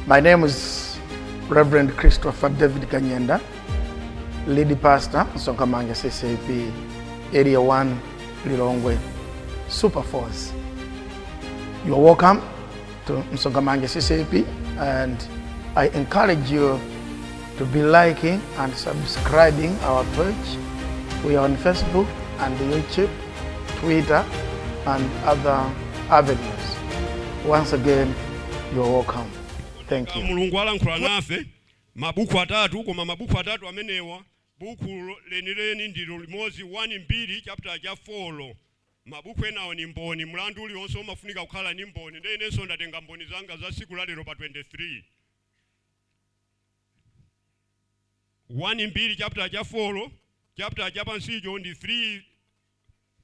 My name is Reverend Christopher David Kanyenda, lead pastor, Msonkhamanja CCAP, Area 1, Lilongwe, Super Force. You are welcome to Msonkhamanja CCAP, and I encourage you to be liking and subscribing our page. We are on Facebook and YouTube, Twitter, and other avenues. Once again, you are welcome. Thank you. Mulungu alankhula nafe mabuku atatu, koma mabuku atatu amenewa, buku lenileni ndilo limodzi, 1 Mbiri chapter cha 4. Mabuku enawo ni mboni. Mlandu uliwonse umafunika kukhala ni mboni. Ndiye inenso ndatenga mboni zanga za siku la lero pa 23. 1 Mbiri chapter cha 4, chapter cha pansicho ndi 3,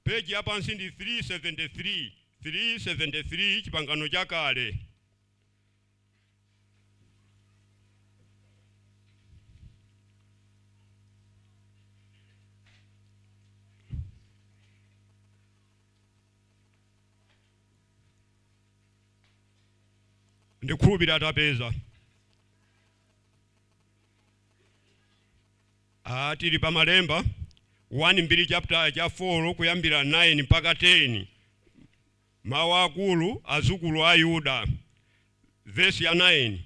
page ya pansi ndi 373, 373, Chipangano Chakale. Ndikhulupirira atapeza. Ah, tili pa malemba 1 Mbiri chapter cha 4 kuyambira 9 mpaka 10. Mawu akulu azukulu a Yuda. Vesi ya 9: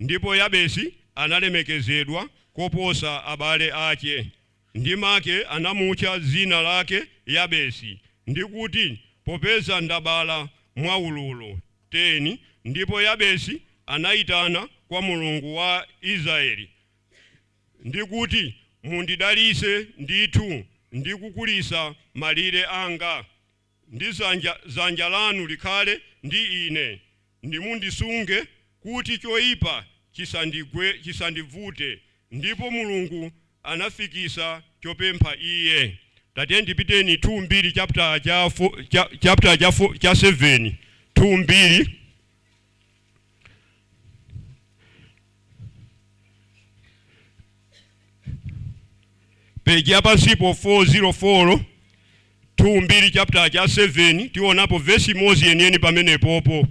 Ndipo Yabesi analemekezedwa koposa abale ache, ndi make anamutcha dzina lake Yabesi, ndi kuti, Popeza ndabala mwaululu. 10 ndipo Yabesi anaitana kwa Mulungu wa Israeli, ndi kuti, Mundidalitse ndithu, ndi kukulitsa malire anga, ndi dzanja lanu likhale ndi ine, nimundisunge kuti choipa chisandivute. Ndipo Mulungu anafikitsa chopempha iye. Tatiyeni tipiteni 2 Mbiri chapter cha chapter cha 7, 2 Mbiri. Peji yapansipo 404, 2 Mbiri chapter cha 7, tionapo vesi imodzi yeniyeni pamenepopo.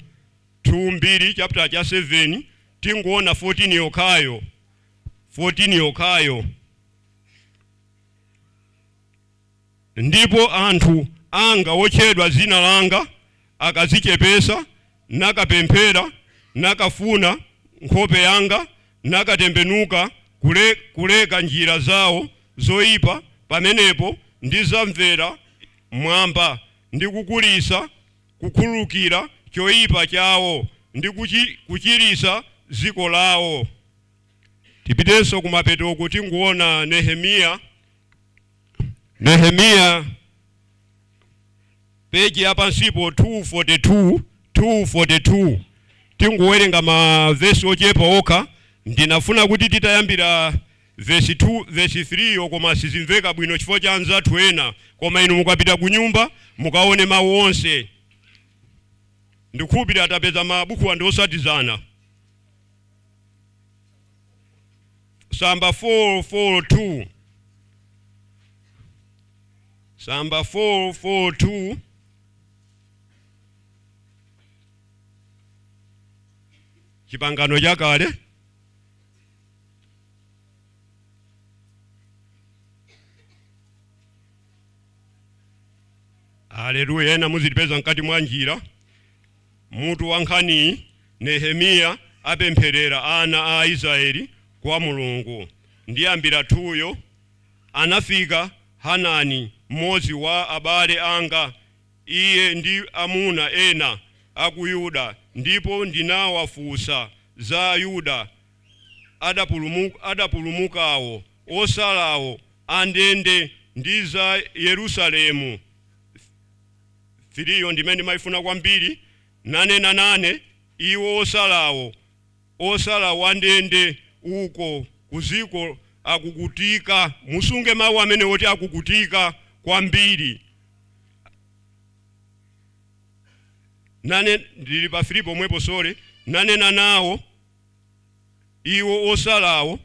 2 Mbiri chapter cha 7, tingoona 14 yokhayo, 14 yokhayo. Ndipo anthu anga otchedwa dzina langa akadzichepetsa, nakapemphera, nakafuna nkhope yanga, nakatembenuka kuleka njira zawo zoipa, pamenepo ndidzamvera m'Mwamba, ndi kukulitsa kukhululukira choipa chawo, ndi kuchiritsa dziko lawo. Tipitenso kumapetoko, tingoona Nehemiya. Nehemiya peji yapansipo 242, 242, tingowerenga mavesi ochepa okha. Ndinafuna kuti titayambira vesi 2, vesi 3 yo, koma sizimveka bwino chifukwa cha anzathu ena, koma inu mukapita ku nyumba mukaone mawu onse. Ndikukhulupirira tapeza mabukuwa ndi osatizana. Tsamba 442, tsamba 442. Chipangano Chakale. Aleluya! Ena muzitipeza mkati mwa njira. Mutu wa nkhaniyi: Nehemiya apempherera ana a Israeli kwa Mulungu. Ndiyambira 2yo. Anafika Hanani, mmodzi wa abale anga, iye ndi amuna ena a ku Yuda, ndipo ndinawafunsa za Ayuda adapulumukawo, otsalawo andende, ndi za Yerusalemu. 3yo ndimene ndimaifuna kwambiri. Nanena nane, Iwo otsalawo, otsalawo andende uko kudziko akukutika. Musunge mawu amene oti akukutika kwambiri. Nane ndili pa 3 pomwepo, sorry. Nanena nawo, Iwo otsalawo,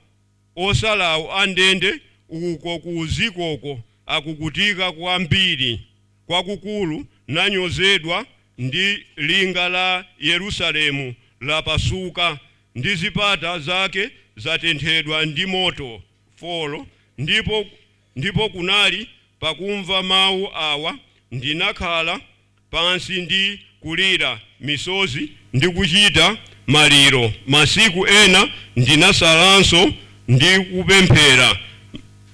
otsalawo andende uko ku dzikoko akukutika kwambiri kwakukulu, nanyozedwa, ndi linga la Yerusalemu lapasuka. Ndi zipata zake zatenthedwa ndi moto. 4 Ndipo kunali pakumva mawu awa, ndinakhala pansi ndi kulira misozi ndi kuchita maliro masiku ena. Ndinasalanso ndi kupemphera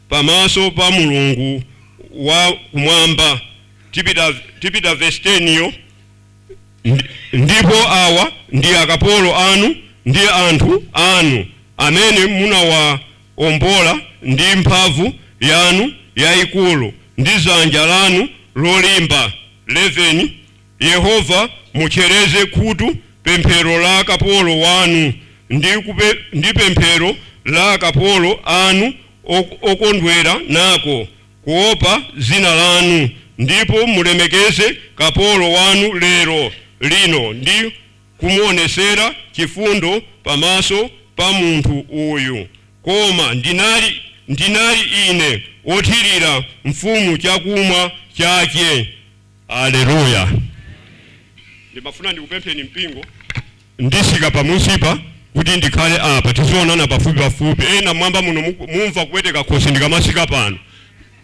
pamaso pa Mulungu wa kumwamba. Tipita verse 10 yo. Ndipo awa ndi akapolo anu ndi anthu anu amene munawaombola ndi mphamvu yanu yayikulu ndi dzanja lanu lolimba. 11 Yehova, muchereze khutu pemphero la kapolo wanu ndi pemphero la kapolo anu okondwera nako kuopa zina lanu, ndipo mulemekeze kapolo wanu lero lino ndi kumuonesera chifundo pamaso pa munthu uyu. Koma ndinali ine othirira mfumu chakumwa chake. Aleluya. Ndimafuna ndikupempheni mpingo, ndisika pamunsipa kuti ndikhale apa, tizionana pafupi pafupi. Ena mwamba muno mumva kuweteka khosi ndikamasika pano.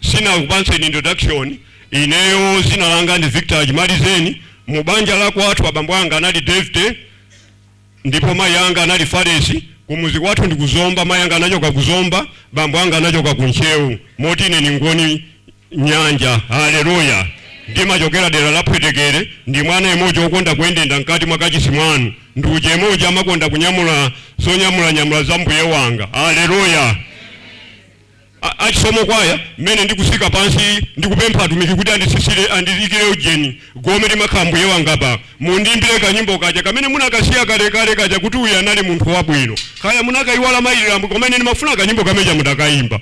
Sinakupatseni introduction. Ineyo zina langa ndi Victor Chimalizeni. Mu banja la kwathu, abambo anga anali David ndipo mayi anga anali Faresi. Kumuzi kwathu ndi Kuzomba. Mayi anga anachoka Kuzomba, bambo anga anachoka Kuntcheu, moti ine ningoni nyanja. Haleluya. Ndimachokera dera la Phwetekere. Ndi mwana imodzi wokonda kuyendenda mkati mwa kachisi mwanu. Ndiuje imodzi amakonda kunyamula zonyamulanyamula za mbuye wanga. Haleluya. Achisomo kwaya, mmene ndikusika pansi ndikupempha atumiki kuti andisisire, andiyikire ujeni gome limakhala mbuye wanga pa. Mundimbire kanyimbo kaja kamene munakasiya kalekale kaja kuti uyu anali munthu wabwino. Kaya munakayiwala mayilirambo, komene ndimafuna kanyimbo kameja mudakayimba.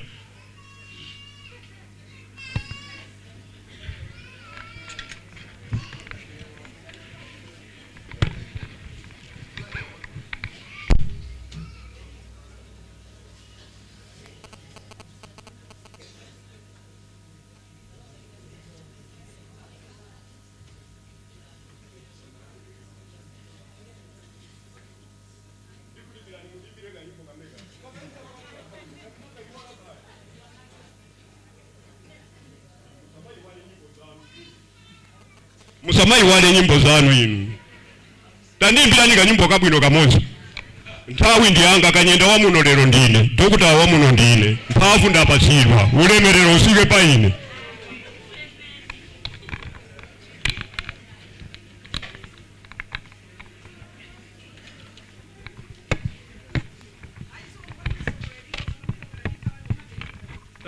Musamayiwale nyimbo zanu inu. Tandimbirani kanyimbo kabwino kamodzi. Nthawi ndiyanga. Kanyenda wa muno lero ndine, dokota wa muno ndine. Mphamvu ndapatsidwa, ulemerero usike pa ine.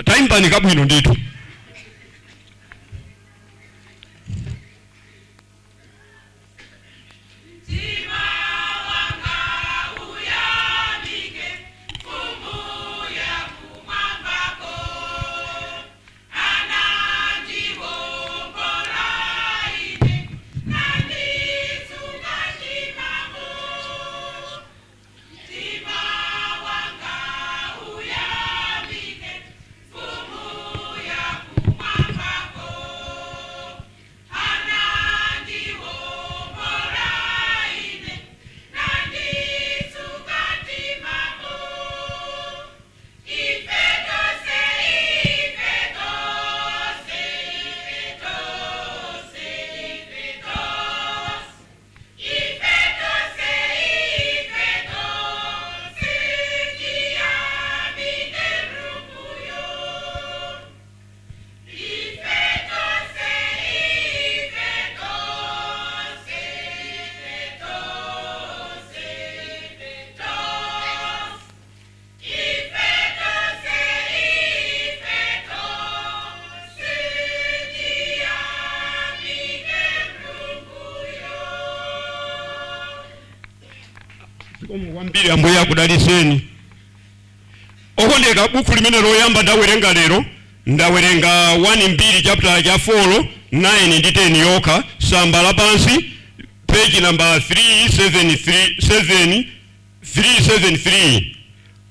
Taimbani kabwino ndithu. Mtima wanga uyamike mfumu ya kumwambako, anandiwombola ine nanditsuka chimamo. Mtima wanga uyamike mfumu ya kumwambako, anandiwombola ine nanditsuka chimamo. Ife tose, ife tose, ife tose, ife tose, ife tose, ife tose, tiyamike Mulunguyo. Ife tose, ife tose, ife tose, ife tose, ife tose, ife tose, tiyamike Mulunguyo. Zikomo kwambiri, Ambuye akudaliseni. Okondeka, buku limene loyamba ndawerenga lero, ndawerenga 1 Mbiri chapter cha 4, 9 ndi 10 yokha, samba lapansi, page number 373, 373.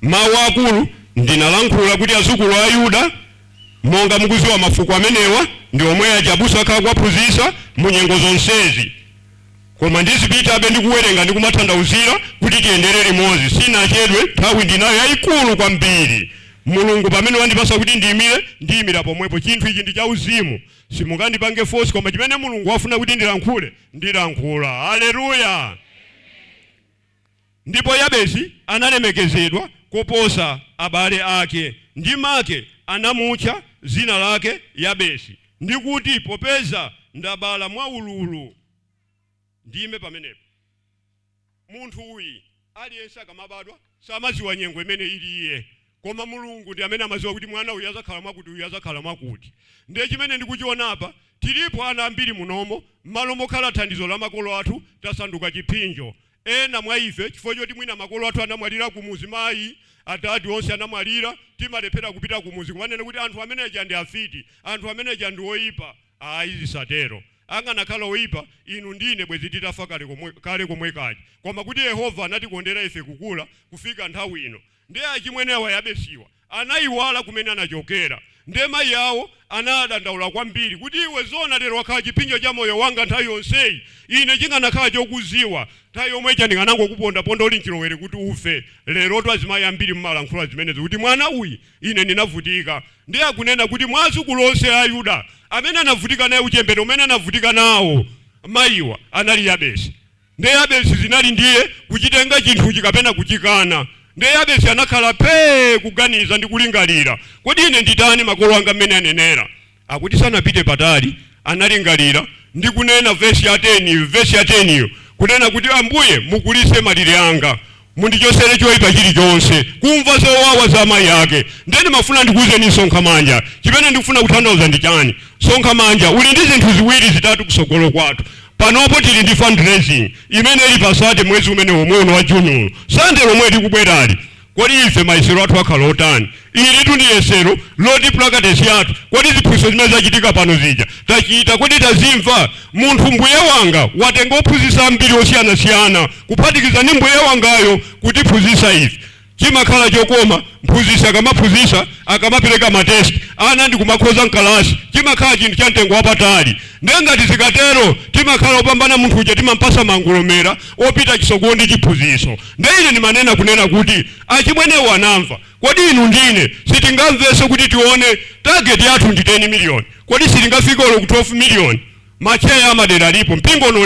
Mawu akulu, ndinalankhula kuti azukulu a Yuda. Monga mukuziwa, mafuko amenewa ndi omwe ajabusa akhala kuwaphunzitsa mu nyengo zonsezi, koma ndizipitabe ndikuwerenga ndikumatanthauzira kuti Kuti tiyendere limodzi, sinachedwe, nthawi ndinayo yayikulu kwambiri. Mulungu pamene wandipasa kuti ndiyimire, ndiyimira pomwepo. Chinthu ichi ndi chauzimu, simungandipange force, koma chimene Mulungu wafuna kuti ndilankhule, ndilankhula. Haleluya! Ndipo Yabesi analemekezedwa koposa abale ake, ndi make anamutcha dzina lake Yabesi, ndi kuti, "Popeza ndabala mwaululu." Ndime pamenepo. Munthu uyi, aliyense akamabadwa samaziwa nyengo imene ili iye, koma Mulungu ndi amene amaziwa kuti mwana uyu azakhala mwakuti, uyu azakhala mwakuti. Ndiye chimene ndikuchiona apa, tilipo ana ambiri munomo, m'malo mokhala thandizo la makolo athu, tasanduka chipsinjo ena mwa ife, chifukwa choti mwina makolo athu anamwalira kumuzi, mayi, atati onse anamwalira. Timalephera kupita kumuzi, kumanena kuti anthu ameneja ndi afiti, anthu ameneja ndi oyipa. Ayi, zisatero. Anganakhala oyipa, inu ndine bwezi titafa kale komwe kale komwe kaja, koma kuti Yehova anatikondera ife kukula kufika nthawi ino. Ndiye achimwenewa Yabesiwa anayiwala kumene anachokera. Ndiye mayi awo anadandaula kwambiri kuti, "Iwe zona lero wakhala chipsinjo cha moyo wanga nthawi yonseyi. Ine chinganakhala chokuziwa nthawi yomwe ija, ndinganangokupondaponda uli mchilowere kuti ufe." Lerotu azimayi ambiri mmalankhula zimenezo kuti mwana uyi ine ndinavutika. Ndiye akunena kuti mwa azukulu onse a Yuda, amene anavutika naye uchembere umene anavutika nawo mayiwa anali Yabesi. Ndiye Yabesi zinali ndiye kuchitenga chinthuchi kapena kuchikana. Ndiye Yabesi anakhala phee kuganiza ndi kulingalira, "Kodi ine nditani makolo anga mmene anenera?" Akuti sanapite patali, analingalira ndi kunena vesi ya 10, vesi ya 10 iyo kunena kuti, "Ambuye, mukulise malire anga, mundichosere choyipa chilichonse." Kumva zowawa za amayi ake. Ndiye ndimafuna ndikuwuzeni, Sonkhamanja, chimene ndikufuna kutanthauza ndi chani? Sonkhamanja, uli ndi zinthu ziwiri zitatu kusogolo kwathu. Panopo tili ndi fundraising imene ili pa Sande, mwezi umene omwe uno wa Juni uno, Sande lomwe likubwerali. Kodi ife mayesero athu akhala otani? Ilitu ndi yesero loti practice yathu. Kodi ziphunzitso zimene zachitika pano zija tachita? Kodi tazimva? Munthu mbuye wanga watenga ophunzitsa ambiri osiyanasiyana, kuphatikiza ndi mbuye wangayo, kutiphunzitsa ife. Chimakhala chokoma mphunzitsi akamaphunzitsa, akamapereka ma test, ana ndikumakhoza mkalasi, chimakhala chinthu cha mtengo wapatali. Ndiye ngati zikatero, timakhala opambana munthu uja, timampasa mangolomera opita chisogolo ndi chiphunzitso. Ndiye ine ndimanena kunena kuti achimwenewo anamva. Kodi inu ndine sitingamvenso kuti tione target yathu ndi 10 million? Kodi sitingafike olo ku 12 million? Ma chair amadera alipo, mpingo uno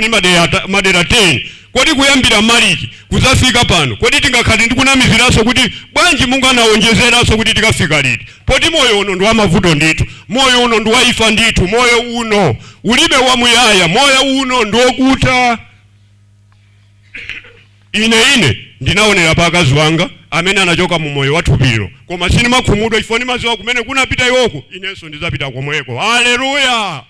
madera 10. Kodi kuyambira March kuzafika pano, kodi tingakhale ndikunamiziranso kuti bwanji Mungu anawonjezeranso kuti tikafika liti, poti moyo uno ndi wamavuto ndithu, moyo uno ndi waifa ndithu, moyo uno ulibe wamuyaya, moyo uno ndi wokutha? Ine ndinaonera pa akazi wanga amene anachoka mu moyo wathupiro, koma sindimakhumudwa chifukwa ndimadziwa kumene kunapita iwoko, inenso ndizapita komweko. Haleluya!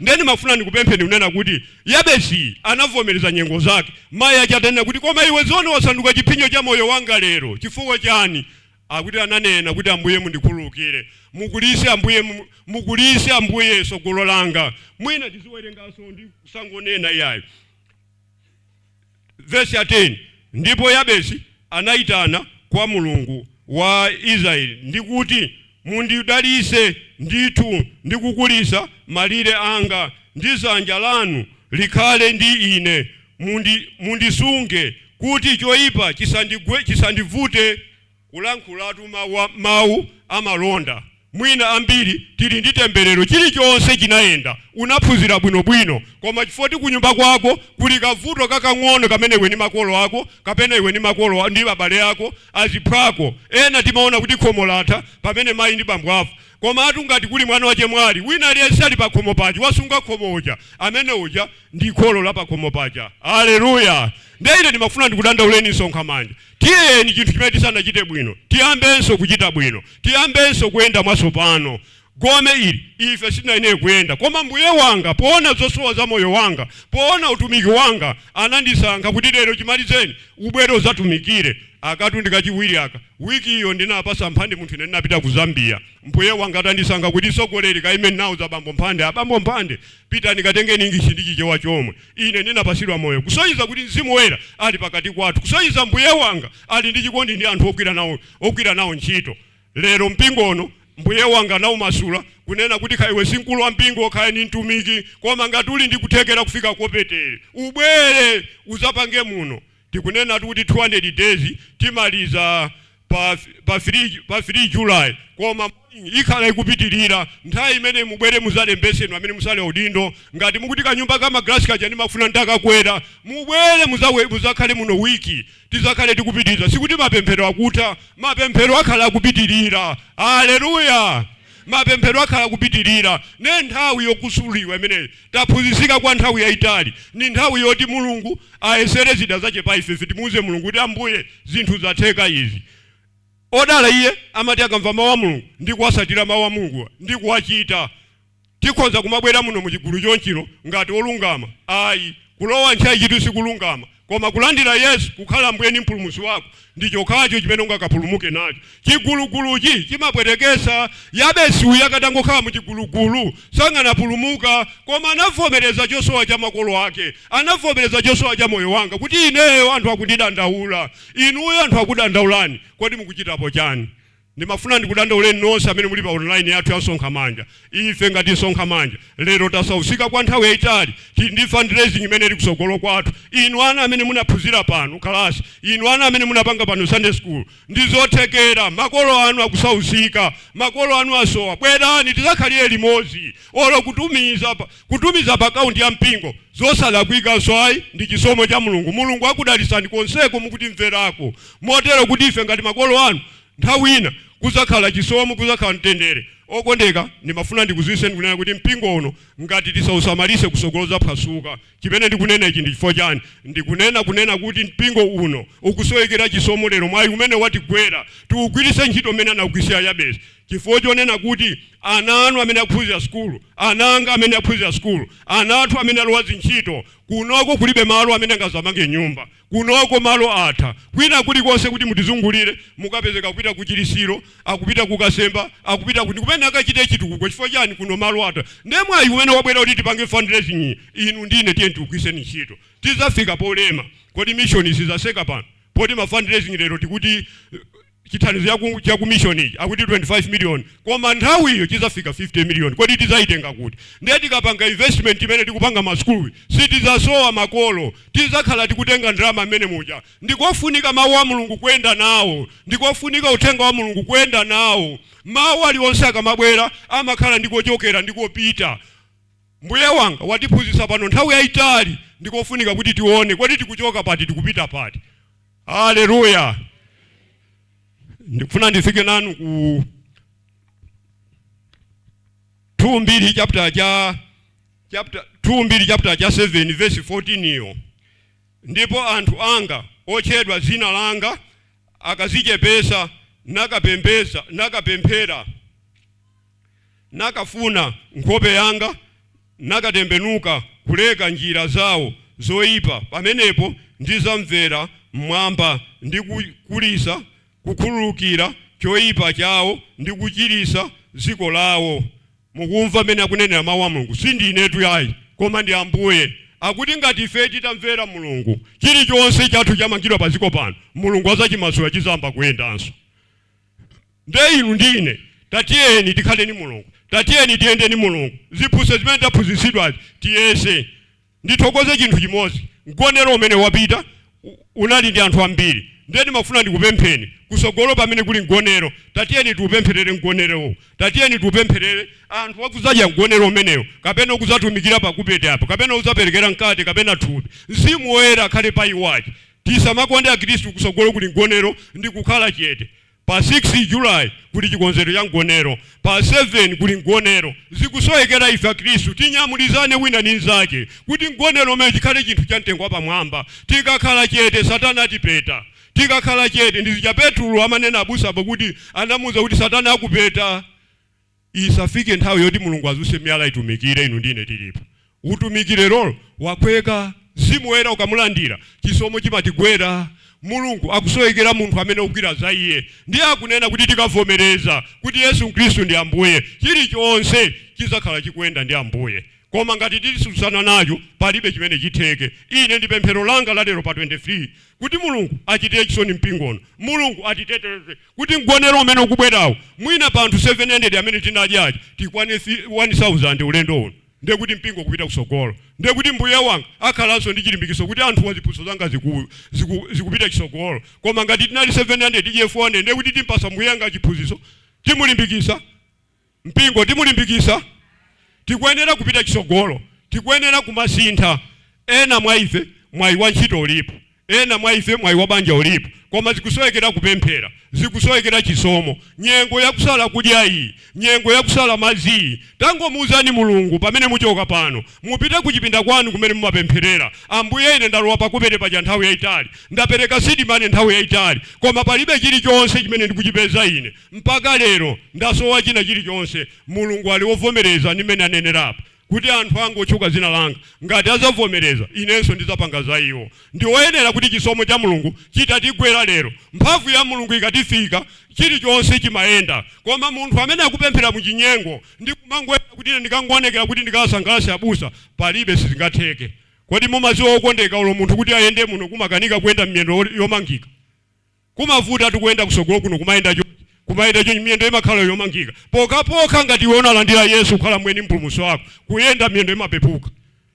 Ndiye ndimafuna ndikupempheni kunena kuti Yabesi anavomereza nyengo zake. Mayi ache atanena kuti, "Koma iwe zone wasanduka chipsinjo cha moyo wanga lero, chifukwa chani?" Akuti ananena kuti, "Ambuye, mundikhululukire, mukulise Ambuye, mukulise Ambuye sogolo langa." Mwina tiziwerenganso ndi kusangonena iyayo. Vesi ya 10: Ndipo Yabesi anayitana kwa Mulungu wa Israeli ndi kuti, "Mundidalise ndithu ndi kukulisa malire anga, ndi dzanja lanu likhale ndi ine, mundisunge kuti choyipa chisandivute." Kulankhulatu mawu amalonda. Mwina ambiri tili ndi temberero. Chilichonse chinayenda, unaphunzira bwinobwino, koma chifukwa kunyumba kwako kuli kavuto kakang'ono kamene iwe ndi makolo ako, kapena iwe ndi makolo ndi abale ako, aziphwako ena, timaona kuti khomo latha pamene mayi ndi bambo afa. Koma atu ngati kuli mwana wachemwali wina aliyense ali pakhomo paja, wasunga khomo uja, amene uja ndi kholo la pakhomo paja. Haleluya! Ndiye ine ndimafuna ndikudandauleni, Msonkhamanja, tiyeni chinthu chimene tisanachite bwino tiyambenso kuchita bwino, tiyambenso kuyenda mwatsopano. Gome ili ife sitinayenere kuyenda, koma mbuye wanga poona zosowa za moyo wanga, poona utumiki wanga, anandisankha kuti lero chimalizeni ubwere uzatumikire. Akatu ndikachiwiri aka, wiki iyo ndinapasa Mphande munthu, ine ndinapita ku Zambia. Mbuye wanga atandisankha kuti sogoleri kaime nawo za bambo Mphande, "Abambo Mphande, pitani katengeni English ndi Chichewa chomwe." Ine ndinapasidwa moyo, kusonyeza kuti Mzimu Woyera ali pakati kwathu, kusonyeza mbuye wanga ali ndi chikondi ndi anthu ogwira nawo ntchito. Lero mpingono mbuye wanga anaumasula kunena kuti khaiwe si mkulu wa mpingo, khaya ni mtumiki, koma ngati uli ndi kuthekera kufika kopetere, ubwere uzapange muno. Tikunena kuti 200 days timaliza pa 3 July, koma ikhala ikupitirira. Nthawi imene mubwere muzalembesenu amene musale udindo. Ngati mukuti kanyumba ka magrasi kaja ndimafuna ndakakwera, mubwere muzakhale muno wiki, tizakhale tikupitiriza. Sikuti mapemphero akutha, mapemphero akhala akupitirira. Haleluya! Mapemphero akhala akupitirira. Ne nthawi yokusuliwa imeneyi, taphunzitsika kwa nthawi yayitali, ni nthawi yoti Mulungu ayesere zida zache pa ife. Timuuze Mulungu kuti, "Ambuye, zinthu zatheka izi." Odala iye amati akamva mawu a Mulungu ndi kuwasatira mawu a Mulungu ndi kuwachita. Tikhoza kumabwera muno muchigulu chonchino ngati olungama, ayi. Kulowa ntchayi chitu sikulungama, koma kulandira Yesu kukhala Mbuye ndi Mpulumutsi wako ndi chokhacho chimene ungakapulumuke nacho. Chiguluguluchi chimapwetekesa. Yabesi uyu akatangokhala muchigulugulu sanganapulumuka, koma anavomereza chosowa cha makolo ake, anavomereza chosowa cha moyo wanga, kuti ineyo anthu akundidandaula. Inuyo anthu akudandaulani, kodi mukuchitapo chani? Ndimafuna ndikudandauleni nonse amene muli pa online yathu ya Msonkhamanja. Ife ngati Msonkhamanja lero tasausika kwa nthawi yayitali. Tili ndi fundraising imene ili kusogolo kwathu. Inu ana amene munaphunzira pano kalasi, inu ana amene munapanga pano Sunday school, ndi zothekera. Makolo anu akusausika, makolo anu asowa. Bwerani tizakhalire limodzi, olo kutumiza pa akaunti ya mpingo, zosalakwika ayi, ndi chisomo cha Mulungu. Mulungu akudalisani konseko mukutimverako, motero kuti ife ngati makolo anu nthawi ina kuzakhala chisomo, kuzakhala mtendere. Okondeka, ndimafuna ndikuziwiseni kunena kuti mpingo uno ngati tisausamalise, kusogolo zaphwasuka. Chimene ndikunena ichi ndi chifukwa chani? Ndikunena kunena kuti mpingo uno ukusowekera chisomo lero. Mwayi umene watigwera tiugwirise ntchito mmene anagwisira Yabesi, chifukwa chonena kuti ana anu amene akuphunzira sukulu, ana anga amene akuphunzira sukulu, ana athu amene alowa zintchito, kunoko kulibe malo amene angazamange nyumba. Kunoko malo atha. Kwina kulikonse kuti mutizungulire, mukapezeka kupita ku Chilisiro, akupita ku Kasemba, akupita kuti kumene akachite chitukuko. Chifukwa chani? Kuno malo atha. Ndiye mwayi umene wabwera kuti tipange fundraising, inu ndine tiye tiugwiseni ntchito. Tizafika polema. Kodi mission sizaseka pano poti ma fundraising lero tikuti chithandizo chaku mission ichi akuti 25 million, koma nthawiyo chizafika 50 million. Kodi tizayitenga kuti? Ndiye tikapanga investment imene tikupanga masukulu, sitizasowa makolo, tizakhala tikutenga ndalama amene muja. Ndikofunika mawu a Mulungu kuyenda nawo, ndikofunika uthenga wa Mulungu kuyenda nawo. Mawu aliwonse akamabwera amakhala ndikochokera ndikopita. Mbuye wanga watiphunzitsa pano nthawi yayitali. Ndikofunika kuti tione, kodi tikuchoka pati, tikupita pati? Haleluya! Ndikufuna ndifike nanu ku 2 Mbiri chapter 2 Mbiri chapter cha 7 verse 14 iyo. "Ndipo anthu anga otchedwa dzina langa akazichepesa, nakapembeza, nakapemphera, nakafuna nkhope yanga, nakatembenuka kuleka njira zawo zoyipa, pamenepo ndizamvera mmwamba ndi kukulisa kukhululukira choyipa chawo ndi kuchirisa dziko lawo." Mukumva mmene akunenera mawu a Mulungu? Sindinetu yayi, koma ndi Ambuye. Akuti ngati ife titamvera Mulungu, chilichonse chathu chamangidwa pa dziko pano, Mulungu azachimasula, chizamba kuyendanso. Nde inu ndine tatiyeni tikhaleni Mulungu, tatiyeni tiyendeni Mulungu. Ziphunzitso zimene taphunzitsidwazi tiyese. Ndithokoze chinthu chimodzi: mgonero umene wapita unali ndi anthu ambiri. Ndiye ndimafuna ndikupempheni, kusogolo pamene kuli mgonero, tatiyeni tiupempherere mgonerowo, tatiyeni tiupempherere. Anthu akuzadya mgonero umenewo, kapena ukuzatumikira pakupete apo, kapena uzaperekera mkate kapena thupi, Mzimu Woyera akhale pa iwachi. Tisamakonde Akhristu kusogolo kuli mgonero ndi kukhala chete. Pa 6 July kuli chikonzero cha mgonero, pa 7 kuli mgonero. Zikusowekera ife Akhristu tinyamulizane wina ndi mnzake kuti mgonero umene chikhale chinthu cha mtengo wapamwamba. Tikakhala chete, Satana atipeta. Tikakhala chete, ndizija Petro amanena abusapo kuti anamuwuza kuti Satana akupeta. Isafike nthawi yoti Mulungu azuse miyala itumikire inu ndine tilipo. Utumikire lolo wakweka. Mzimu Woyera ukamulandira, chisomo chimatigwera. Mulungu akusowekera munthu amene ukugwira za iye. Ndiye akunena kuti tikavomereza kuti Yesu Khristu ndi Ambuye, chilichonse chizakhala chikuyenda ndi Ambuye, koma ngati titsutsana nacho, palibe chimene chitheke. Ine ndi pemphero langa lalero pa 23 kuti Mulungu achitire chisoni mpingono, Mulungu atiteteze kuti mgonero umene ukubwerawo, mwina pa anthu 700 amene tinadyachi, tikwane 1000 ulendo uno. Ndiye kuti mpingo kupita kusogolo, ndiye kuti mbuye wanga akhalanso ndi chilimbikiso kuti anthu waziphunzitso zanga zikupita chisogolo. Koma ngati tinali 700, tiye 400, ndiye kuti timpasa mbuye wanga chiphunzitso, timulimbikisa mpingo, timulimbikisa. Tikuyenera kupita chisogolo, tikuyenera kumasintha. Ena mwa ife mwayi wa ntchito ulipo, ena mwa ife mwayi wa banja ulipo, koma zikusowekera kupemphera, zikusowekera chisomo. Nyengo yakusala kudya iyi, nyengo yakusala madzi iyi, tangomuuzani Mulungu. Pamene muchoka pano, mupite kuchipinda kwanu kumene mumapempherera: "Ambuye, ine ndalowa pakupete paja nthawi yayitali, ndapereka seed money nthawi yayitali, koma palibe chilichonse chimene ndikuchipeza. Ine mpaka lero ndasowa china chilichonse." Mulungu ali wovomereza ndi mmene anenerapo kuti anthu anga otchuka dzina langa ngati azavomereza, inenso ndidzapanga za iwo. Ndi woyenera kuti chisomo cha Mulungu chitatigwera lero, mphamvu ya Mulungu ikatifika, chilichonse chimayenda. Koma munthu amene akupemphera muchinyengo ndi kumangoyenda kuti ine ndikangoonekera kuti ndikasangalase abusa, palibe, sizingatheke. Kodi mumadziwa, okondeka, ulo munthu kuti ayende muno kumakanika kuyenda miyendo yomangika? Kumavuta tikuyenda kusogolo kuno, kumayenda chonchi, kumayenda chonchi, miyendo imakhala yomangika. Pokhapokha ngati iwe unalandira Yesu kukhala mwini mpulumutsi wako, kuyenda miyendo imapepuka.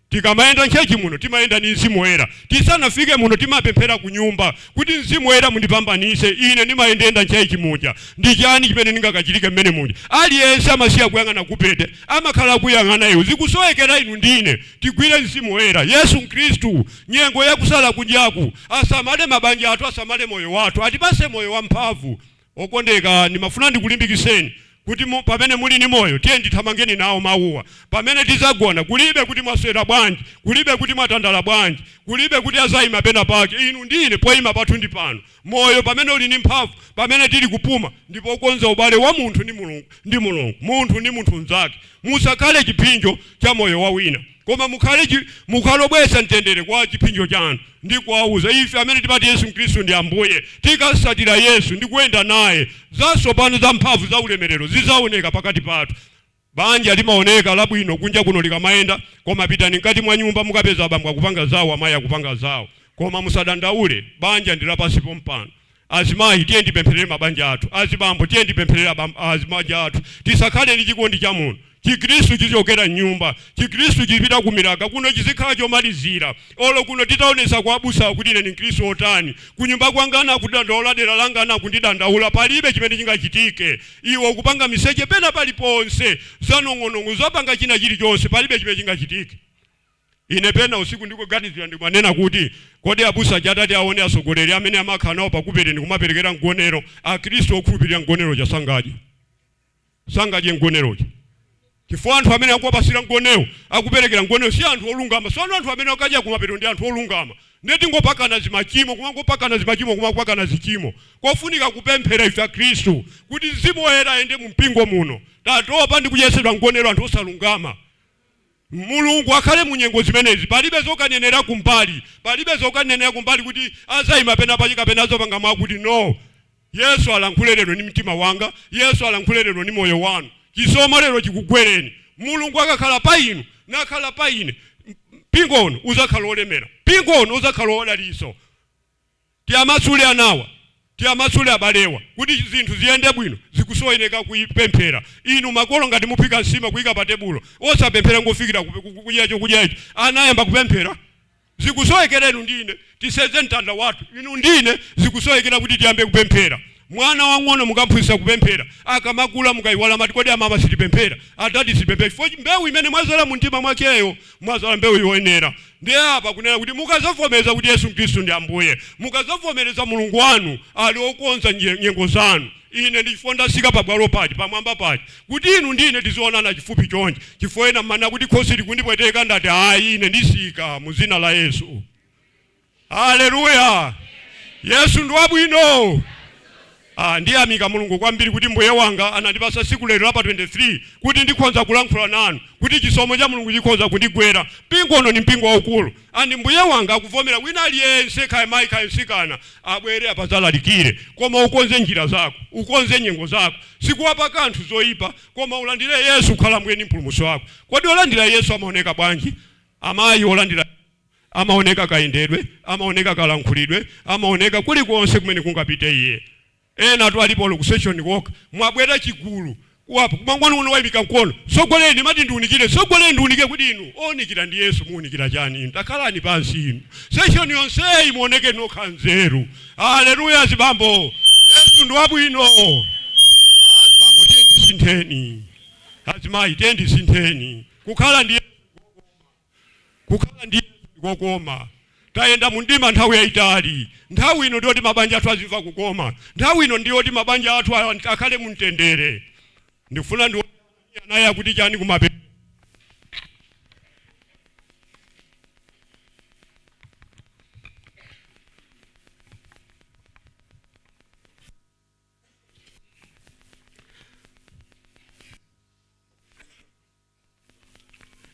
Tikamayenda m'church muno, timayenda ndi Mzimu Woyera. Tisanafike muno, timapemphera ku nyumba kuti, "Mzimu Woyera, mundipambanise ine. Ndimayendenda m'church muja, ndi chani chimene ndingakachitike mmene muja?" Aliyense amasiya kuyang'ana kupete, amakhala kuyang'ana iwe. Zikusowekera inu ndine tigwire Mzimu Woyera, Yesu Khristu. Nyengo yakusala kudyaku, asamale mabanja athu, asamale moyo wathu, atipase moyo wamphamvu. Okondeka, ndimafuna ndikulimbikiseni kuti pamene muli ni moyo, tiye ndithamangeni nawo mawuwa. Pamene tizagona, kulibe kuti mwaswera bwanji, kulibe kuti mwatandala bwanji, kulibe kuti azayima pena pake. Inu ndine poyima pathu ndi pano. Moyo pamene uli ndi mphamvu, pamene tili kupuma, ndipo konza ubale wa munthu ndi Mulungu, ndi Mulungu, munthu ndi munthu mnzake. Musakhale chipsinjo cha moyo wa wina, koma mukhale obweretsa mtendere kwa chipsinjo chanu ndi kuwauza. Ife amene timati Yesu Khristu ndi Ambuye, tikasatira Yesu ndi kuyenda naye, zatsopano, za mphamvu, za ulemerero zizaoneka pakati pathu. Banja limaoneka labwino kunja kuno likamayenda, koma pitani mkati mwa nyumba, mukapeza abambo akupanga zawo, amayi akupanga zawo. Koma musadandaule, banja ndi lapansi pompano. Azimayi, tiye ndipempherere mabanja athu. Azibambo, tiye ndipempherere azibanja athu. Tisakhale ndi chikondi cha muno. Chikhristu chichokera mnyumba, Chikhristu chipita kumilaka kuno, chizikhala chomalizira. Olo kuno titaonesa kwa abusa kuti ine ndi Mkhristu otani, kunyumba kwanga anakudandaula, dera langa anakundidandaula, palibe chimene chingachitike. Iwe ukupanga miseche pena paliponse, zanong'onong'o, zapanga china chilichonse, palibe chimene chingachitike. Ine pena usiku ndikuganizira, ndikumanena kuti, kodi abusa atati aone atsogoleri amene amakhala nawo pakupete ndikumaperekera mgonero, Akhristu okhulupirira mgonero chasangadye, sangadye mgonerocha, chifukwa anthu amene akuwapasira mgonero, akuperekera mgonero, si anthu olungama. So anthu amene akadya kumapeto ndi anthu olungama. Ndiye tingopakana zimachimo, kumangopakana zimachimo, kumapakana zichimo. Kofunika kupemphera ife Akhristu kuti Mzimu Woyera ayende mu mpingo muno. Tatopa ndi kudyetsedwa mgonero anthu osalungama. Mulungu akhale mu nyengo zimenezi. Palibe zokanenera kumbali, palibe zokanenera kumbali kuti azayima pena pachi kapena azopanga mwakuti. No, Yesu alankhule lero ndi mtima wanga, Yesu alankhule lero ndi moyo wanu. Chisomo lero chikugwereni. Mulungu akakhala pa inu, nakhala pa ine, mpingo uno uzakhala olemera, mpingo uno uzakhala odalitso. Tiyamasule anawa, tiyamasule abalewa kuti zinthu ziyende bwino. Zikusoyeneka kuipemphera. Inu makolo, ngati muphika nsima kuyika pa tebulo, osapemphera ngofikira kudya chokudya ichi, anayamba kupemphera. Zikusowekera inu ndine tiseze mtanda wathu. Inu ndine zikusowekera kuti tiyambe kupemphera. Mwana wang'ono mukamphunzitsa kupemphera, akamakula mukayiwala, mati, "Kodi amama sitipemphera, adati sitipemphera?" Chifukwa mbewu imene mwazala mu mtima mwakeyo, mwazala mbewu yoyenera. Ndiye apa kunena kuti mukazavomereza kuti Yesu Khristu ndi Ambuye, mukazavomereza Mulungu wanu ali okonza nyengo zanu. Ine ndichifukwa ndasika pabwalo paja, pamwamba paja, kuti inu ndine tizionana chifupi chonchi, chifukwa ena mmana kuti khosi likundipweteka. Ndati ayi, ine ndisika mu dzina la Yesu. Haleluya! Yesu ndi wabwino. Ah, ndiyamika Mulungu kwambiri kuti mbuye wanga anandipasa tsiku lero la pa 23 kuti ndikhonza kulankhula nanu, kuti chisomo cha Mulungu chikhoza kundigwera. Mpingo uno ni mpingo waukulu, and mbuye wanga akuvomera wina aliyense, kaya mayi kaya mtsikana, abwere apazalalikire. Koma ukonze njira zako, ukonze nyengo zako. Sikuwapa kanthu zoyipa, koma ulandire Yesu kukhala mwini mpulumutsi wako. Kodi olandira Yesu amaoneka bwanji? Amayi, olandira amaoneka kayendedwe, amaoneka kalankhulidwe, amaoneka kulikonse kumene kungapite iye. Ena tu alipo ku session koka mwabwera chigulu. Wapo kumangwani uno wayimika mkono, sogoleni mati ndiunikire, sogoleni ndiunike. Kuti inu onikira ndi Yesu, muunikira chani inu? Takhalani pansi inu, session yonseyi muoneke nokha nzeru. Haleluya! Zibambo, Yesu ndi wabwino. Azibambo, tiye ndisintheni. Azimayi, tiye ndisintheni. Kukhala ndi Yesu, kukhala ndi Yesu kokoma. Tayenda mundima nthawi yayitali. Nthawi ino ndiyoti mabanja athu azimva kukoma. Nthawi ino ndiyoti mabanja athu akhale mumtendere. Ndikufuna ndi naye akuti chani kumape.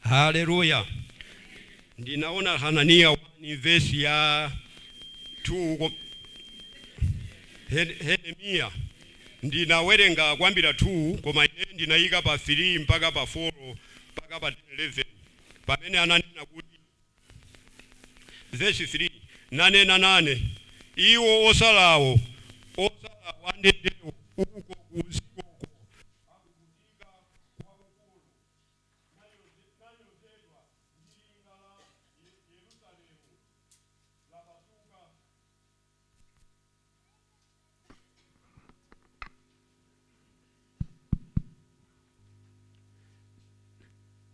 Haleluya! Ndinaona Hananiya 1 verse ya 2 Nehemiya ndinawerenga kwambira 2, koma ine ndinayika pa 3 mpaka pa 4 mpaka pa 11, pamene ananena kuti, verse 3, "Nanena nane, iwo osalawo, osalawo andendewo uko kuzikoko akukutika kwakukulu, nanyozedwa ndi linga la Yerusalemu lapasuka."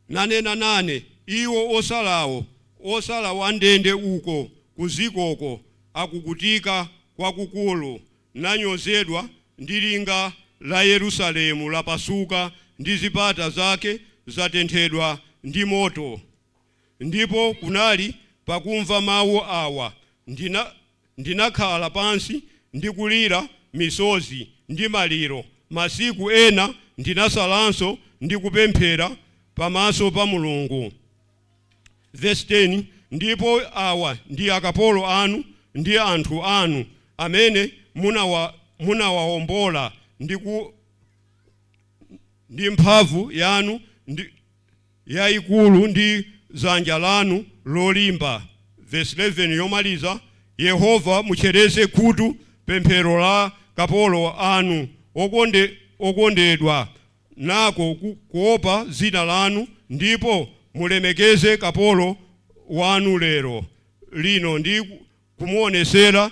"Nanena nane, iwo osalawo, osalawo andende uko kuzikoko akukutika kwakukulu, nanyozedwa ndi linga la Yerusalemu lapasuka, ndi zipata zake zatenthedwa ndi moto. Ndipo kunali pakumva mawu awa, ndinakhala pansi ndi kulira misozi ndi maliro masiku ena, ndinasalanso ndi kupemphera pamaso pa Mulungu." Verse 10, "Ndipo awa ndi akapolo anu ndi anthu anu amene munawawombola ndi mphamvu yanu ndi yayikulu ndi dzanja lanu lolimba." Verse 11 yomaliza, "Yehova, muchereze khutu pemphero la kapolo anu okondedwa nako kuopa dzina lanu, ndipo mulemekeze kapolo wanu lero lino ndi kumuonesera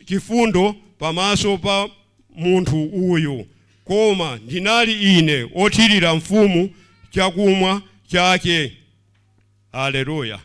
chifundo pamaso pa munthu uyu. Koma ndinali ine othirira mfumu chakumwa chake." Haleluya!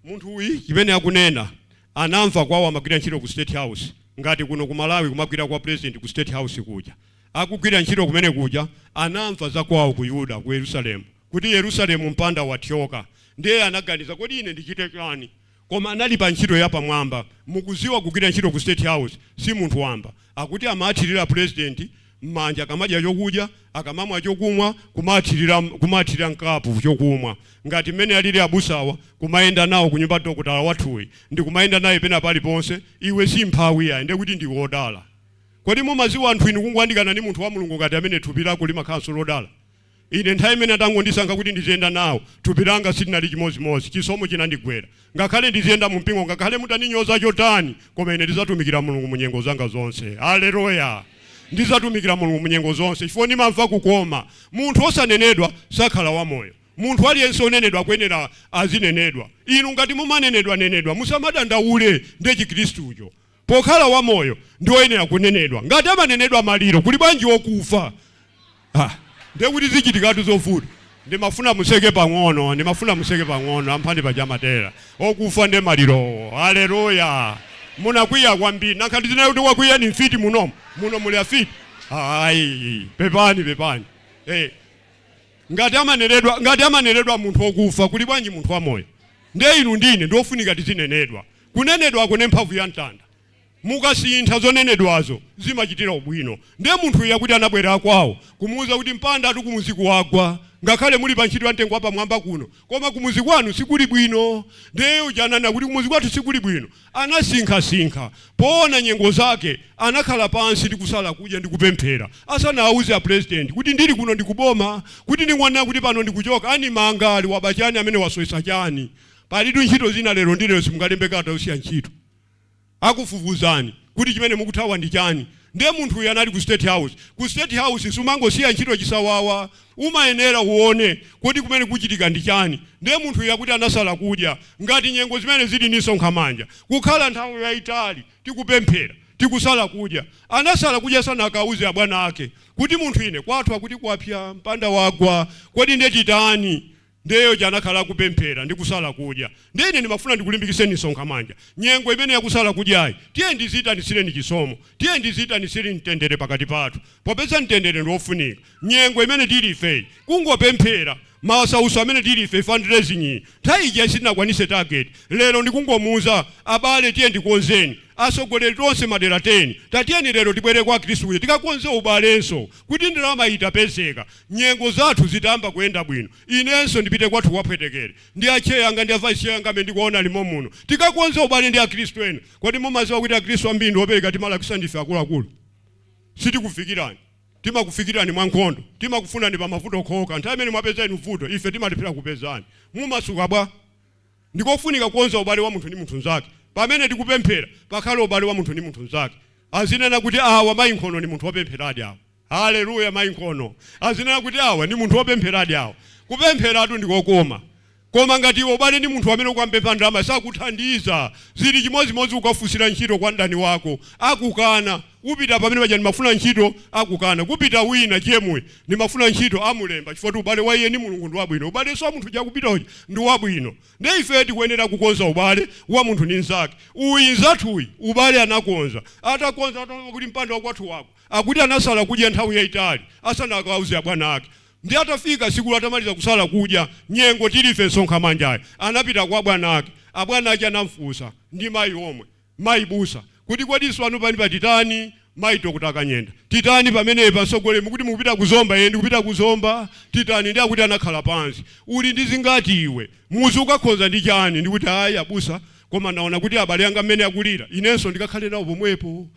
Munthu uyu chimene akunena, anamva kwawo, amagwira ntchito ku State House, ngati kuno ku Malawi kumagwira kwa President ku State House kuja. Akugwira ntchito kumene kuja, anamva za kwawo ku Yuda, ku Yerusalemu, kuti Yerusalemu mpanda wathyoka. Ndiye anaganiza, "Kodi ine ndichite chani?" Koma anali pa ntchito yapamwamba. Mukuziwa, kugwira ntchito ku State House si munthu wamba. Akuti amathirira President m'manja akamadya chokudya, akamamwa chokumwa, kumathirira mkapu chokumwa, ngati mmene alili abusawa kumayenda nawo kunyumba dokotala wathuyi ndi kumayenda naye pena paliponse. Iwe si mphawi yayi, ndiye kuti ndi wodala. Kodi mumaziwa anthu inu, kungoyandikana ndi munthu wa Mulungu ngati amene, thupi lako limakhalanso lodala? Ine nthawi imene atangondisankha kuti ndiziyenda nawo, thupi langa silinali chimozimozi. Chisomo chinandigwera. Ngakhale ndiziyenda mu mpingo, ngakhale mutandinyoza chotani, koma ine ndizatumikira Mulungu mu nyengo zanga zonse. Haleluya! Ndizatumikira Mulungu mu nyengo zonse chifukwa ndimamva kukoma. Munthu osanenedwa sakhala wamoyo. Munthu aliyense onenedwa akuyenera azinenedwa. Inu ngati mumanenedwa nenedwa, musamadandaule. Ndiye Chikhristucho. Pokhala wamoyo ndi oyenera kunenedwa. Ngati amanenedwa maliro, kuli bwanji okufa? Ah, ndiye kuti zichitikatu zovuta. Ndimafuna museke pang'ono, ndimafuna museke pang'ono. Amphani pachamatera okufa ndi malirowo. Haleluya! Munakwiya kwambiri. Nankhati zinayi kuti wakwiya ni mfiti munomo. Muno muli afiti? Ayi, pepani, pepani. Eh, ngati amaneredwa munthu wokufa, kuli bwanji munthu wamoyo? Ndiye inu ndine ndiofunika tizinenedwa. Kunenedwa kune mphamvu ya mtanda. Mukasintha zonenedwazo, zimachitira ubwino. Ndiye munthu uyu akuti anabwera kwawo kumuwuza kuti mpanda atu kumuziku wagwa, ngakhale muli pa ntchito ya mtengo wapamwamba kuno, koma kumuzi kwanu sikuli bwino. Ndiye uja ananena kuti kumuzi kwathu sikuli bwino. Anasinkhasinkha poona nyengo zake, anakhala pansi ndi kusala kudya ndi kupemphera asanawuze a President kuti ndili kuno, ndikuboma, kuti ndingwanena kuti pano ndikuchoka, animanga ali wabachani amene wasowesa chani. Palitu ntchito zina lero ndi lero simungalembe kalata yosiya ntchito. Akufufuzani kuti chimene mukuthawa ndi chani. Ndiye munthu uyu anali ku State House. Ku State House sumangosiya ntchito chisawawa, umayenera uone kuti kumene kuchitika ndi chani. Ndiye munthu uyu akuti anasala kudya. Ngati nyengo zimene zili ndi Msonkhamanja, kukhala nthawi yayitali tikupemphera, tikusala kudya. Anasala kudya sanakauze abwana ake kuti munthu ine kwathu akuti kwapya, mpanda wagwa, kodi ndiye titani? Ndiyeyo chanakhala kupemphera ndi kusala kudya. Ndiye ine ndimafuna ndikulimbikitseni, Msonkhamanja, nyengo imene yakusala kudyayi, tiye ndiziyitanisireni chisomo, tiye ndiziyitanisireni mtendere pakati pathu, popeza mtendere ndi wofunika. Nyengo imene tili ifeyi, kungopemphera, masauso amene tili ife, fundraising iyi nthawi ija sitinakwanise target. Lero ndikungomuuza abale, tiye ndikonzeni atsogoleri tonse madera 10, tatiyeni lero tibwere kwa Khristuyo, tikakonze ubalenso kuti ndalama itapezeka, nyengo zathu zitamba kuyenda bwino. Inenso ndipite kwathu kwaphwetekere ndi a chair anga ndi a vice chair anga amene ndikuona limo muno, tikakonze ubale ndi Akhristu ena. Kodi mumaziwa kuti Akhristu ambiri ndi opereka? Timalakisa ndife akuluakulu, sitikufikirani. Timakufikirani mwankhondo, timakufunani pa mavuto okhoka. Nthawi imene mwapeza inu vuto, ife timalephera kupezani. Mumasuka bwa? Ndikofunika kukonza ubale wa munthu ndi munthu mnzake. Pamene tikupemphera, pakhale ubale wa munthu ndi munthu mnzake. Azinena kuti awa, mayi Nkhono, ndi munthu wopempheradi awa. Haleluya! Mayi Nkhono azinena kuti awa ndi munthu wopempheradi awa. Kupempheratu ndikokoma, koma ngati iwe ubale ndi munthu amene ukampempha ndalama sakuthandiza, zili chimodzimodzi ukafunsira ntchito kwa mdani wako, akukana. Upita pamene paja, "Ndimafuna ntchito," akukana. Kupita wina, chemuyi, "Ndimafuna ntchito," amulemba, chifukwa kuti ubale wa iye ndi Mulungu ndi wabwino, ubalenso wa munthu chakupita uja ndi wabwino. Ndi ife tikuyenera kukonza ubale wa munthu ndi mnzake. Uyi nzathuyi ubale anakonza. Atakonza, ataona kuti mpanda wakwathu wako, akuti anasala kudya nthawi yayitali asanakauze abwana ake. Ndi atafika siku atamaliza kusala kudya, nyengo tilife Msonkhamanjayi, anapita kwa bwana ake. Abwana ake anamfunsa ndi mayi omwe, mayi busa, kuti kodi swanu pani patitani? Mayi Dr. Kanyenda, titani pamenepa? Msogoleni, mukuti mukupita kuzomba. Iye ndikupita kuzomba, titani? Ndi akuti anakhala pansi, "Uli ndi zingati iwe? Muzi ukakhonza ndi chani?" Ndikuti, "Ayi abusa, koma naona kuti abale anga mmene akulira, inenso ndikakhale nawo pomwepo."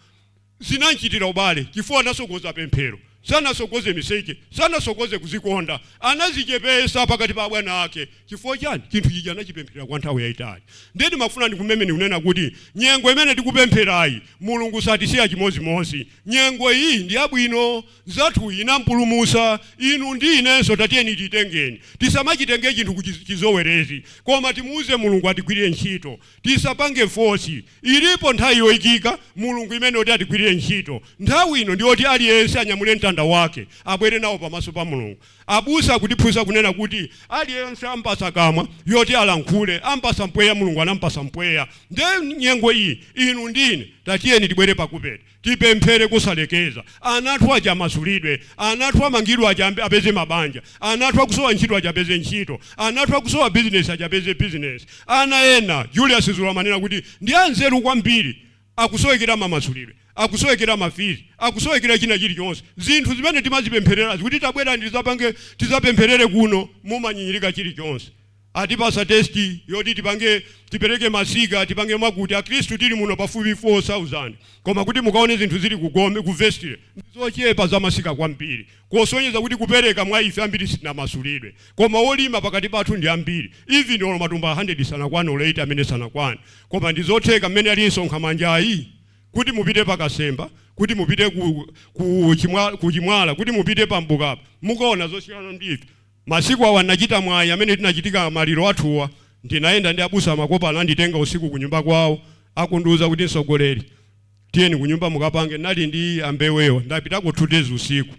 Zinanchitira ubale chifukwa anasogoza pemphero, sanasogoze miseche, sanasogoze kuzikonda. Anazichepesa pakati pa abwana ake. Chifukwa chani? Chinthu chichi anachipemphera kwa nthawi yayitali. Ndiye ndimafuna ndikumemeni kunena kuti nyengo imene tikupempherayi, Mulungu satisiya chimodzimodzi. Nyengo iyi ndi yabwino, zathu inampulumusa inu ndi inenso. Tatiyeni titengeni, tisamachitenge chinthu kuchizowerezi, koma timuuze Mulungu atigwirire ntchito. Tisapange force. Ilipo nthawi yoyikika Mulungu imene yoti atigwirire ntchito. Nthawi ino ndiyoti aliyense anyamule mtanda wake, abwere nawo pamaso pa Mulungu. Abusa akutiphunzitsa kunena kuti aliyense ampasa kamwa yoti alankhule, ampasa mpweya. Mulungu anampasa mpweya. Nde nyengo iyi, inu ndine, tatiyeni tibwere pakupeta, tipemphere kusalekeza. Ana athu aja amasulidwe, ana athu amangidwe aja apeze mabanja, ana athu akusowa ntchito aja apeze ntchito, ana athu akusowa bizinesi aja apeze bizinesi. Ana ena, Julius Zulu amanena kuti ndi anzeru kwambiri, akusowekera mamasulidwe, akusowekera ma fees, akusowekera china chilichonse. Zinthu zimene timazipempherera kuti tabwerani tizapange, tizapempherere kuno, mumanyinyirika chilichonse. Atipasa test yoti tipange, tipereke masika, tipange mwakuti Akhristu tili muno pafupi 4000, koma kuti mukaone zinthu zili kugome, ku vestry, ndizochepa za masika kwambiri, kosonyeza kuti kupereka mwa ife ambiri sitinamasulidwe. Koma wolima pakati pathu ndi ambiri, even olo matumba 100 sanakwane, olo 8 amene sanakwane. Koma ndizotheka mmene ali Msonkhamanjayi kuti mupite pakasemba, kuti mupite ku Chimwala, kuti mupite pambukapa, mukaona zosiyana ndi ife. Masiku awa nachita mwayi, amene tinachitika maliro athuwa, ndinayenda ndi abusa Makopa. Ananditenga usiku kunyumba kwawo, akundiuza kuti, "Mtsogoleri, tiyeni kunyumba mukapange." Nali ndi ambeweyo, ndapitako 2 days usiku.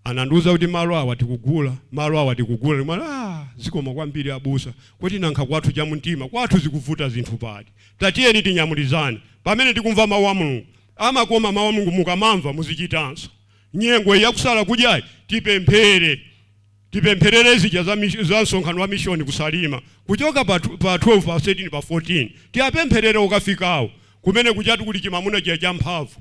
Anandiuza kuti malo awa tikugula, malo awa tikugula. Ndimati, "Ah, zikoma kwambiri abusa." Kuti nankha kwathu chamumtima kwathu zikuvuta zinthu pati? Tatiyeni tinyamulizane pamene tikumva mawu a Mulungu. Amakoma mawu a Mulungu, mukamamva muzichitanso. Nyengo yakusala kudyayi, tipemphere, tipempherere zija za msonkhano wa mishoni kusalima, kuchoka pa 12, pa 13, pa 14. Tiyapempherere ukafikawo kumene kuchatu kuli chimamuna chiya champhamvu,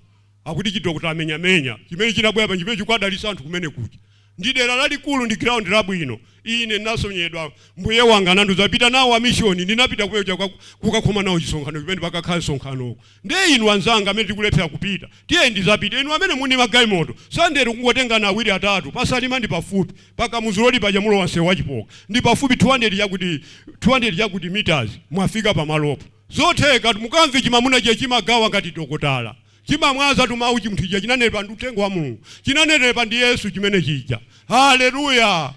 akuti chidokota amenyamenya, chimene chinabwera pa chimene chikwadalisa anthu kumene kuja. Ndi dera lalikulu, ndi ground labwino. Ine ndinasonyedwa, mbuye wanga anandiuza, "Pita nawo amishoni." Ndinapita kumene kuja kukakhoma nawo chisonkhano chimene pakakhala msonkhanoko. Ndiye inu anzanga amene tikulephera kupita, tiye ndizapita. Inu amene muni magalimoto, sandere kungotengana awiri atatu. Pasalima ndi pafupi, pakamuzuloli paja, mulowa msewu wachipoka, ndi pafupi 200 chakuti, 200 chakuti meters, mwafika pamalopo. Zotheka mukamve chimamuna che chimagawa ngati dokotala. Chimamwaza tumawu chinthu chija chinanenepa ndi uthenga wa Mulungu, chinanenepa ndi Yesu chimene chija. Haleluya!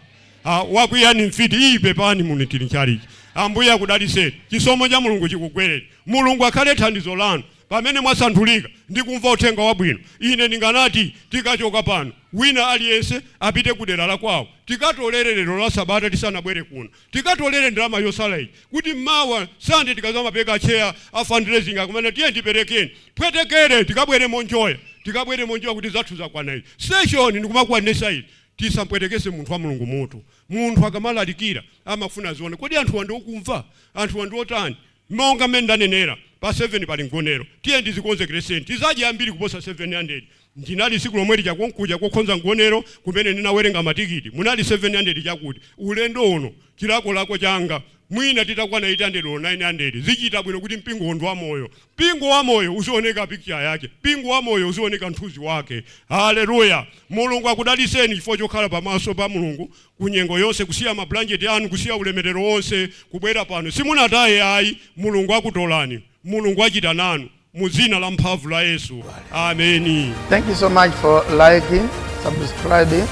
Ah, wakwiyani mfiti iyi, pepani muni tili nchalichi. Ambuye akudaliseni, chisomo cha Mulungu chikugwereni, Mulungu akhale thandizo lanu pamene mwasanthulika ndi kumva uthenga wabwino. Ine ndinganati tikachoka pano, wina aliyense apite kudera la kwawo, tikatolere lero la sabata tisanabwere kuno, tikatolere ndalama yosala iyi kuti mawa Sande tikazamapeka cheya a fundraising akumene tiye tiperekeni pwetekere, tikabwere monjoya, tikabwere monjoya kuti zathu zakwana izi. Session ndikumakwanisa izi. Tisampwetekese munthu wa Mulungu mutu. Munthu akamalalikira amafuna azione kodi anthu ndi okumva, anthu ndi otani. Monga mmene ndanenera, pa 7 pali mgonero, tiye ndizikonzekereseni, tizadya ambiri kuposa 700. Ndinali siku lomwe lija konkuja kokhonza mgonero kumene ndinawerenga matikiti, munali 700 chakuti. Ulendo uno chilakolako changa mwina titakwana 800 or 900 zichita bwino, kuti mpingo ndi wa moyo. Mpingo wa moyo uzioneka picture yake, mpingo wa moyo uzioneka mthunzi wake. Haleluya! Mulungu akudaliseni chifukwa chokhala pamaso pa Mulungu kunyengo yonse, kusiya mablanjeti anu, kusiya ulemerero wonse, kubwera pano. Simunataye ayi. Mulungu akutolani, Mulungu achita nanu mu dzina la mphamvu la Yesu, ameni. Thank you so much for liking, subscribing,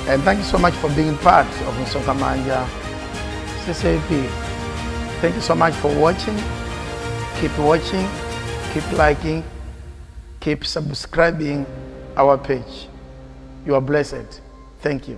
and thank you so much for being part of Msonkhamanja CCAP. Thank you so much for watching. Keep watching, keep liking, keep subscribing our page. You are blessed. Thank you.